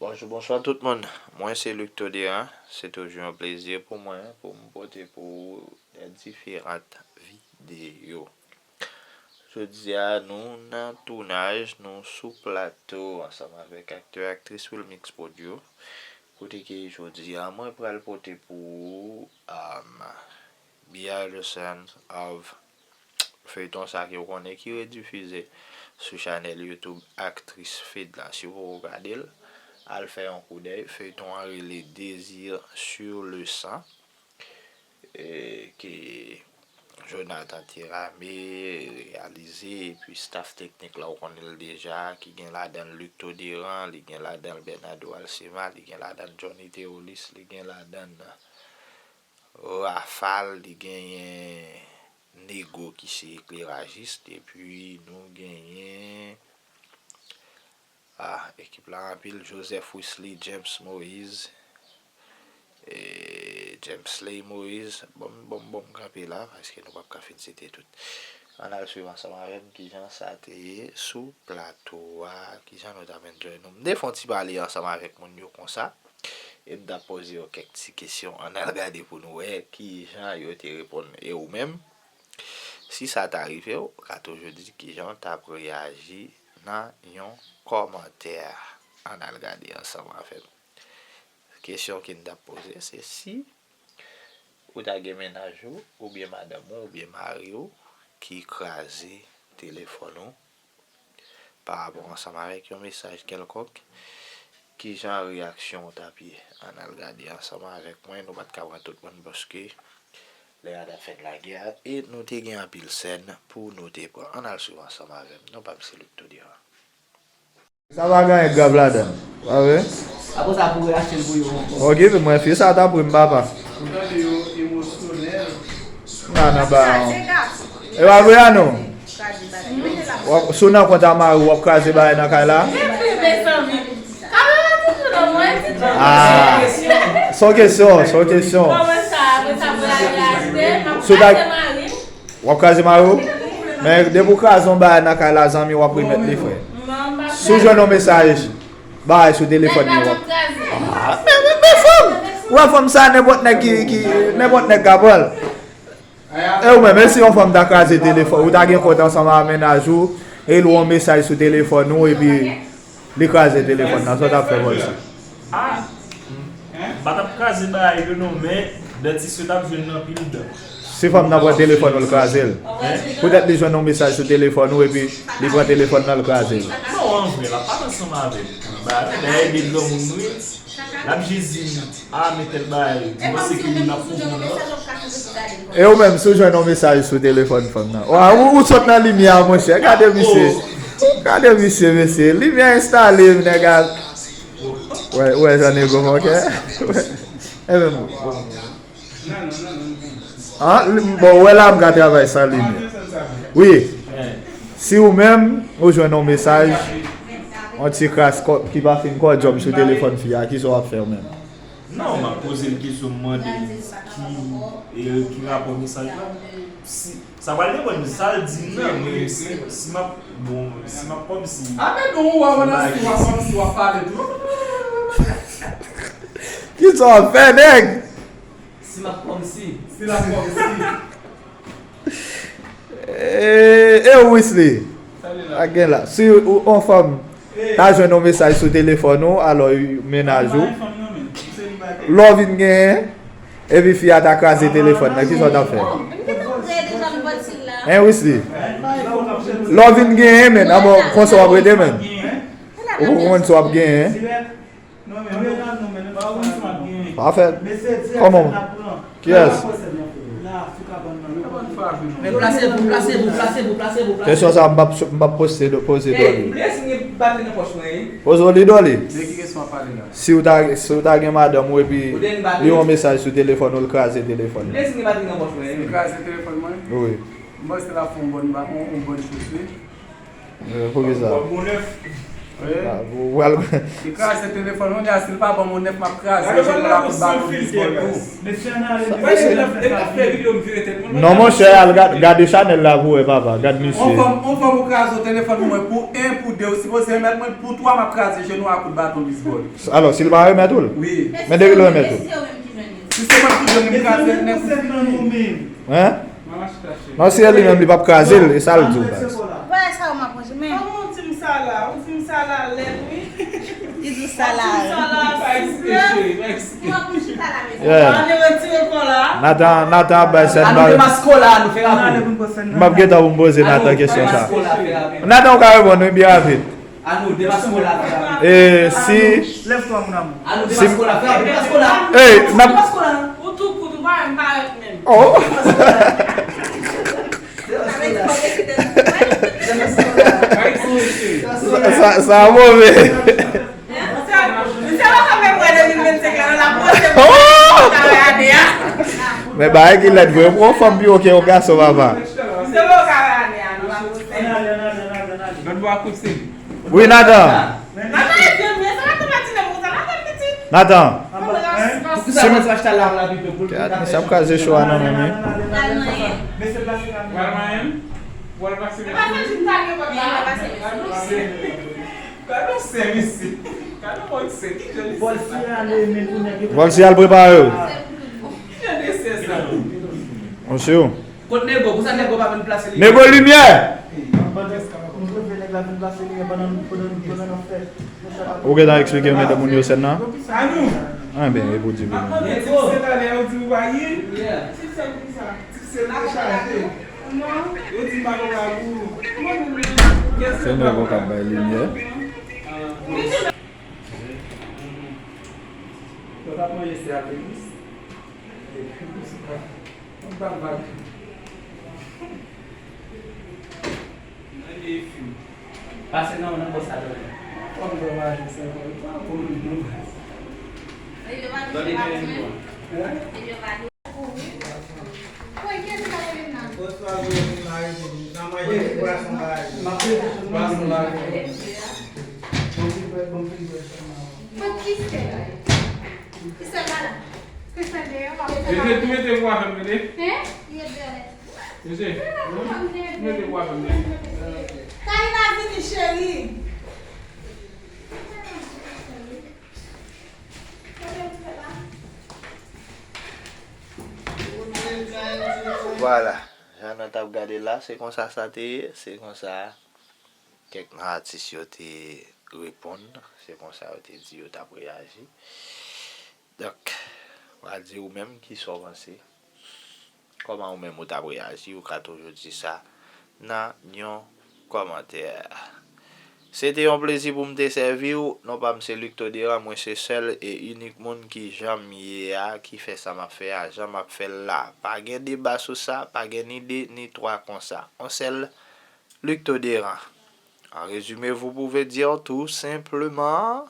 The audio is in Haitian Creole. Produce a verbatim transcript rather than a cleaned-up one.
Bonjou, bonswa tout moun. Mwen se Luc Toderan. Se toujou yon plezi pou mwen pou m pote pou ou de diferan videyo. Jodi a, nou nan tounaj, nou sou plato ansanm avèk aktè, aktris Wilmix Prod yo. Kote ke jodi a, mwen pral pote pou ou um, Behind the Scenes of feyton sa ke w konnen ki redifize sou chanèl YouTube aktris Fed la. Si w poko gade l, al fè yon koudèy. Feyton an rele Désir sur le sang, e, ke Jonathan Terame reyalize, epi staff teknik la, w konnen l deja, ki gen ladan l Luc Toderan, li gen ladan l Bernardo Alcema, li gen ladan l Johnny Theolis, li gen ladan l Rafal, li genyen Nego ki se eklerajis, epi nou genyen, ah, ekip la anpil, Joseph Wesley, James Moïse, e, Jamesley Moïse. Bon, bon, bon, kanpe la, paske nou p ap ka fin site tout. Ann al swiv ansanm avè m kijan sa te ye sou plato a, kijan nou t ap enjoy nou. M te fè yon ti pale ansanm avèk moun yo konsa, e m t ap poze yo kèk ti kesyon. Ann al gade pou nou wè kijan yo te reponn. E ou menm, si sa ta rive w, ou ka toujou di kijan w t ap reyaji nan yon kòmantè. Ann al gade ansanm avè m. Kesyon ke n t ap poze, se si ou ta gen mennaj ou, oubyen madanm ou, oubyen mari w ki kraze telefòn ou pa rapò ansanm avèk yon mesaj kèlkonk, kijan reyaksyon w t ap ye? Ann al gade ansanm avèk mwen, nou pa t ka pran tout moun paske lè a t ap fèt lagè a, e nou te gen anpil sèn pou nou te pran. Ann al swiv ansanm avè m, non pa m se Luc Toderan. Sa pa gen anyen grav ladan l, pa vre? Apre sa pou achte l pou yo ankò. Ok, men mwen fi sa ta pri m papa. Ou tande yo emosyonèl. M pa nan ba. E pa vre a non? W ap, si w nan kont a mari w, w ap kraze bagay nan kay la? Ah, se yon kesyon, se yon kesyon. Si w ta, w ap kraze mari w? Men depi w kraze yon bagay nan kay la, zanmi, w ap remèt li, frè. Si w jwenn yon mesaj, bagay sou telefòn li, w ap. Ah, men, men, men fanm! Ou wè fanm sa, nenpòt nèg ki, ki, nenpòt nèg ka pran l. E ou menm, e si yon fanm ta kraze telefòn, ou ta gen kont ansanm ak mennaj ou, e li yon mesaj sou telefòn ou, epi li kraze telefòn nan, sa w t ap fè, Volcy? Ah, m pa t ap kraze bagay yo non, men dantist yo t ap jwenn nan pil dan. Si fanm nan pran telefòn ou, l kraze l. Poutèt li jwenn yon mesaj sou telefòn ou, epi li pran telefòn nan, l kraze l. Non, an vre, l ap pale ansanm avè m. Bagay la, dayè, de granmoun nou ye. L ap jis di m, ah, men tèl bagay, m panse ke moun ap konprann lòt. E ou menm, si w jwenn yon mesaj sou telefòn fanm nan? Wa, ou, ou sot nan limyè a, monchè. Gade misye. Gade misye, mesye. Limyè enstale, nèg a. Wè, wè, jan nego fòkè. E menm. Ah, bon, wè la m ka travay san limyè. Wi. Si ou menm, ou jwenn yon mesaj, yon ti kras kò-, ki pa fin kòdjòm sou telefòn fi a, kisa w ap fè ou menm? Non, m ap poze l kesyon, m mande l ki, e, ki rapò mesaj la. Si, sa pral depann de sa l di m nan, men si, si m ap, bon, si m ap kòmsi. Apre nou, w ap ann si w ap kòmsi w ap pale tou. Kisa w ap fè, nèg? Si m ap kòmsi. Si l ap kòmsi. E, e ou, Wesley? Sa gen la. Si ou, yon fanm ta jwenn yon mesaj sou telefòn ou, alò, mennaj ou, lè w vin genyen, epi fi a ta kraze telefòn nan, kisa w t ap fè? Hein, Wesley? Lè w vin genyen, men, abò, konsa w ap rete, men. Ou poko konn sa w ap genyen. Pafè. Kòman? Kiyès? Men plase pou, plase pou, plase pou, plase pou, plase pou. Kesyon sa a, m p ap, m p ap poste, poze Dolly. Poze li, Dolly. De ki kesyon w ap pale la? Si w ta, si w ta gen madanm ou epi li yon mesaj sou telefòn ou, l kraze telefòn nan. Li kraze telefòn mwen? Wi. M panse l ap fè yon bòn ba-, yon, yon bòn chos, wi. Eh, poukisa? W ap bon nèf. Ou pral Li kraze telefòn mwen, si l pa ban m yon nèf, m ap kraze l, jwenn la pou baton bisbòl tou. Non, monchè, al gade chanèl la pou wè, papa. Gad misye. On fanm ou kraze yon telefòn pou mwen pou en, pou de, ou sipoze remèt mwen l, pou twa, m ap kraze jenou a kout baton bisbòl. Alò, si l pa remèt ou l? Wi. Men depi l remèt ou. Si se mwen ki jwenn li, m kraze l nèt pou fini. Hein? Non, si e li menm li p ap kraze l, e sa l di w, baz. Wè sa yo m ap manje, men. Kòman ou di m sa la? Ou di m sa la lèd, wi. Li di w sa la lèd. Ou ap m chita la, mezanmi. Ann retire kò la. Nathan, Nathan ap bay sèt bal. Ann retire masko la, nou fè rapid. M ap gentan pou m poze Nathan kesyon sa. Nathan, ou ka reponn, wi, byen rapid. Anou, demaske w la, frè. E si. Lève-toi, mon amour. Anou, demaske w la, frè, demaske w la. Ey, n ap. Demaske w la. Ou tou kout, ou pa menm parèt menm. Oh. Demaske w la. Demaske w la. Sa, sa, sa move. Misye pa ka menm wè de mil vennsenk la, nan la pwosè pou kare ane a. Men bagay ki lèd vre, ou pran fanm pi wo ke yon gason, papa. Misye pa kare ane a, nan la pwosè. Lòt bò a kout se li. Wi, Nathan. Nathan e vye, men sa Nathan pa tire pou sa, Nathan piti. Nathan. Pou kisa mwen sou achta lam la pito pou l. Misye ap kraze cho a nan menm, wi. Pral manyen. Pral manyen? Pral pase mesye. Gade yon sè mesye. Gade yon sè. Ki jan de sè sa? Vòlsi al prepare w. Ki jan de sè sa? Mesye. Kot nego? Pou sa nego pa vin plase li? Nego limyè! Ou gentan eksplike medam moun yo sèn nan? Anben, e pou di pou nou. Se nèg ou k ap bay limyè. Pase nan nan bò sa dòmi. Fò m dòmi a jou senkant. Dòmi nan yon bò. Bonswa, bonswa, bonswa. Bonswa. Bon, ki sè la? Ki sè la la? Ki sè deyò, pa. Mesye, tou mete pou avè m, tande? Hein? Li deyò nèt. Mesye, tou mete pou avè m, tande? Kalina vini, cheri. Vwala, jan nou t ap gade la, se konsa sa te ye, se konsa kèk nan atis yo te reponn, se konsa yo te di yo t ap reyaji. Donk, m a di ou menm kisa w panse. Kòman ou menm ou t ap reyaji, ou ka toujou di sa nan yon kòmantè. Se te yon plezi pou m te sèvi w. Non pa m se Luc Toderan, mwen se sèl e inik moun ki jan m ye a, ki fè sa m ap fè a, jan m ap fè l la. Pa gen deba sou sa, pa gen ni de ni twa konsa. On sèl Luc Toderan. En résumé, vous pouvez dire tout simplement,